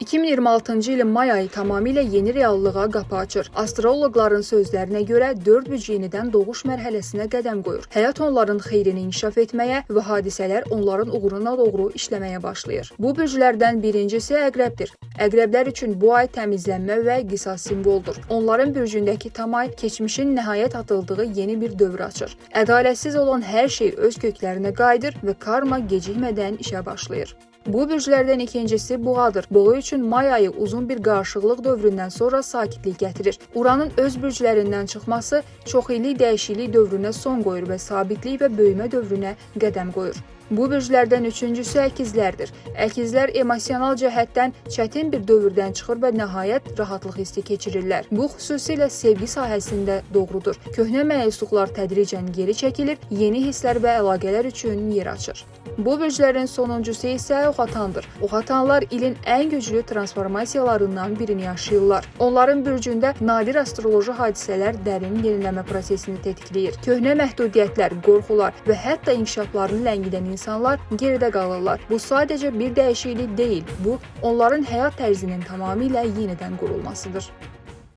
2026-cı ilin may ayı tamamilə yeni reallığa qapı açır. Astroloqların sözlərinə görə 4 bürc yenidən doğuş mərhələsinə qədəm qoyur. Həyat onların xeyrinə inkişaf etməyə və hadisələr onların uğuruna doğru işləməyə başlayır. Bu bürclərdən birincisi Əqrəbdir. Əqrəblər üçün bu ay təmizlənmə və qisas simvoldur. Onların bürcündəki tam ay keçmişin nəhayət atıldığı yeni bir dövr açır. Ədalətsiz olan hər şey öz köklərinə qayıdır və karma gecikmədən işə başlayır. Bu bürclərdən ikincisi Boğadır. Boğa üçün may ayı uzun bir qarışıqlıq dövründən sonra sakitlik gətirir. Uranın öz bürclərindən çıxması çox illik dəyişiklik dövrünə son qoyur və sabitlik və böyümə dövrünə qədəm qoyur. Bu bürclərdən üçüncüsü əkizlərdir. Əkizlər emosional cəhətdən çətin bir dövrdən çıxır və nəhayət rahatlıq hissi keçirirlər. Bu xüsusilə sevgi sahəsində doğrudur. Köhnə məyusluqlar tədricən geri çəkilir, yeni hisslər və əlaqələr üçün yer açır. Bu bürclərin sonuncusu isə Oxatandır. Oxatanlar ilin ən güclü transformasiyalarından birini yaşayırlar. Onların bürcündə nadir astroloji hadisələr dərin yeniləmə prosesini tetikləyir. Köhnə məhdudiyyətlər, qorxular və hətta inkişaflarını ləngidən insanlar geridə qalırlar. Bu sadəcə bir dəyişiklik deyil, bu onların həyat tərzinin tamamilə yenidən qurulmasıdır.